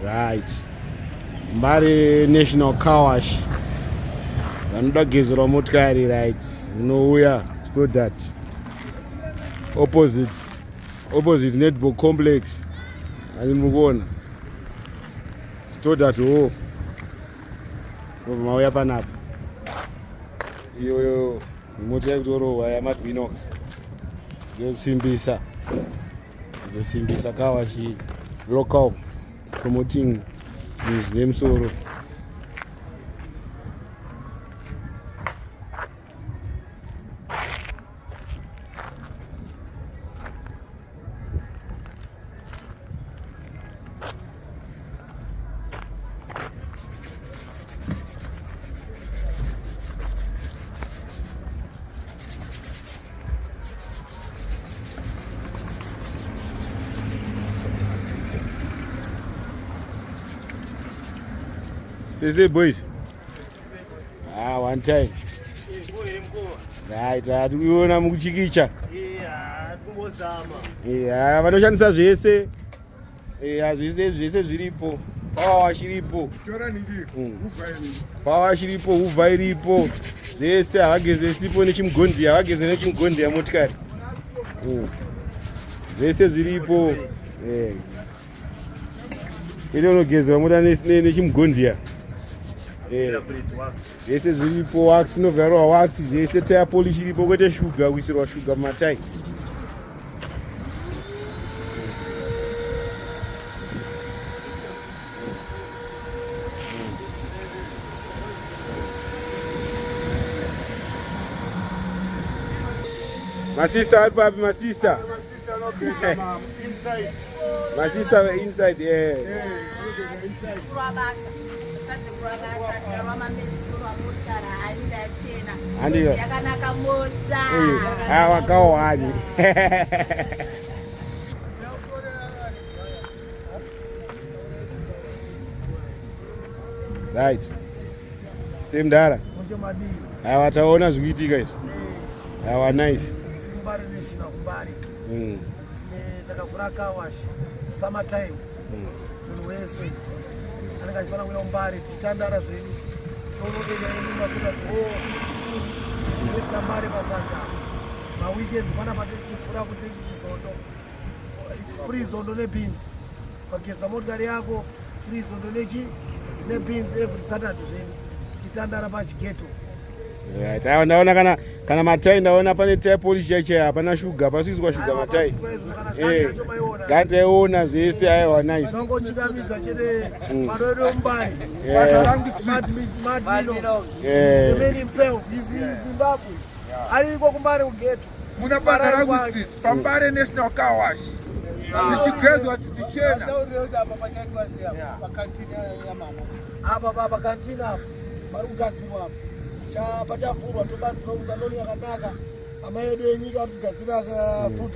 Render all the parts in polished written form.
Right. Mbare National Car Wash. Vanoda kugezerwa motikari right. Unouya Stoddart. Opposite opposite Netball Complex. Ani mukuona. Stoddart wo. Mauya panapa. Iyoyo mota yekutorohwa yaMadminox. Zosimbisa. Zosimbisa car wash local promoting zvinhu zvine musoro. Sese boys. Ah, one time. Right, tikuiona mukuchikicha. Yeah, vanoshandisa zvese. Yeah, zvese zvese zviripo. Power wash iripo. Power wash iripo, hoover iripo. Zvese havageze sipo nechimugondiya, havageze nechimugondiya motikari. Zvese zviripo. Eh. Ine unogezera mota nechimugondiya. Eh. Zvese zviripo, wax inovharwa wax, zvese tire polish iripo kwete shuga kuisirwa shuga mumatai. Masista ari papi masista? Masista were inside yeah. Handiyo. Yakanaka mota. Ah, wakawani. Right. Same dara. Awa taona zvikuitika izvi. Awa nice. Kumbari neshina kumbari. Tine takavhura car wash summer time. Munhu wese anenge achifanira kuuya kumbari tichitandara zvedu. Toonokenya yedu masoda oh. Tambare pasadza. Ma weekends panapa tichivhura kuti tichiti zondo. It's free zondo nebeans. Pageza motikari yako free zondo nechi nebeans every Saturday zvedu. Tichitandara pachigeto. Right. Aiwa ndaona kana kana matai ndaona pane tai polish chai chai hapana shuga pasikuiswa shuga matai. Eh. Gantaiona zvese aiwa nice. Nongochikamidza chete panoedo mbari. Eh. Mad Mad Minox. Eh. The man himself he's in Zimbabwe. Ariko kumbari kugeto. Muna basa rangu street pambare national car wash dzichigezwa dzichichena. Apa pa pakantina apa pari kugadzirwa apa. Cha pachavhurwa tobatsirwa kusaloni yakanaka. Amai edu enyika vari kugadzira food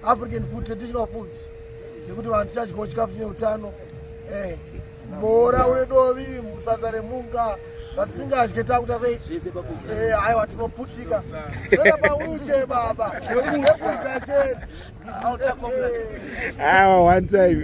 African food traditional foods. Yekuti vanhu tichadyawo chikafu chine utano. Eh. Mbora une dovi, sadza remunga, zvatisingadye takuta sei? Eh, aiwa tinoputika. Zvona pa wheelchair baba. Yekudya chete. Aiwa one time.